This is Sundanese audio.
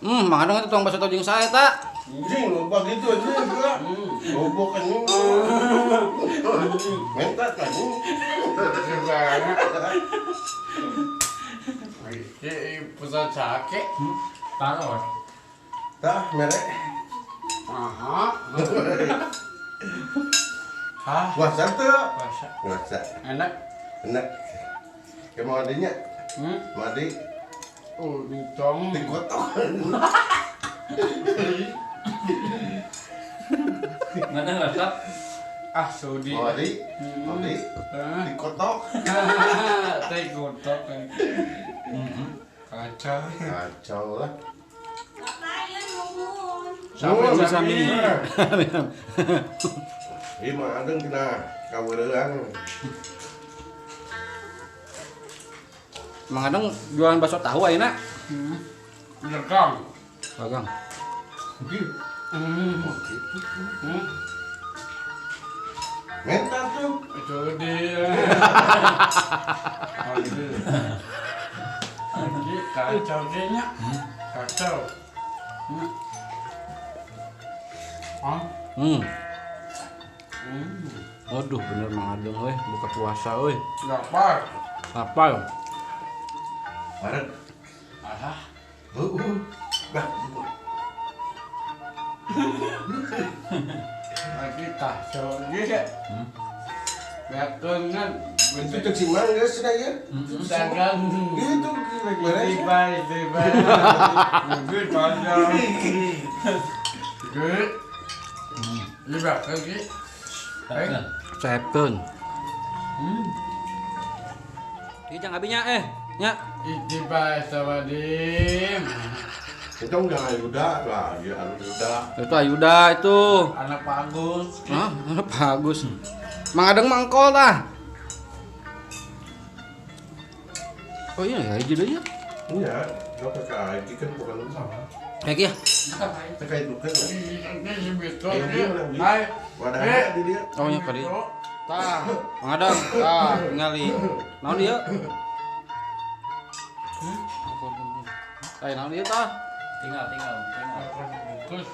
Mang Adeng itu tukang bakso tahu jeung saha eta? Anjing loba gitu anjing gua. Loba anjing. Minta anjing. Iki pusat sakit. Taruh. Tah mere. Aha. Hah? Puasa teu? Puasa. Puasa. Enak. Enak. Kayak mau adinya? Mau adi? Oh, dicong. Digotok. Mana rasa? Ah, sudi. Mau adi? Mau adi? Dikotok. Dikotok. Kacau. Kacau lah. Sami. Ieu mah adeng cenah kaweurean. Mang Adeng jualan bakso tahu ayeuna? Dagang. Dagang. Minta tuh. Itu dia. Kacau kayaknya. Kacau. Aduh, bener Mang Adeng euy, buka puasa euy. Lapar. Lapar. Bareng. Alah. Heuh. Bah. Lagi kacau ge. Beakeun. Itu cek si Mang geus cenah ieu. Dagang. Gitu rek beres. Bye bye. Geus panjang. Geus. Ieu beakeun ge. Cepkeun. Ieu jang abinya nya. Itiba sama dim. Itu enggak Ayuda lah, ya Ayuda. Itu Ayuda itu. Anak Pak Agus. Hah, anak Pak Agus. Mang Adeng mangkol tah. Oh iya ya, hiji deui ya. Iya, kalau pakai IG kan bukan sama. Kayak ya? Terkait bukan. Hai. Wadahnya di dia. Oh iya kali. Tah, Mang Adeng, tah ningali. Naon ieu? Tah, naon ieu tah? Tinggal. Bungkus.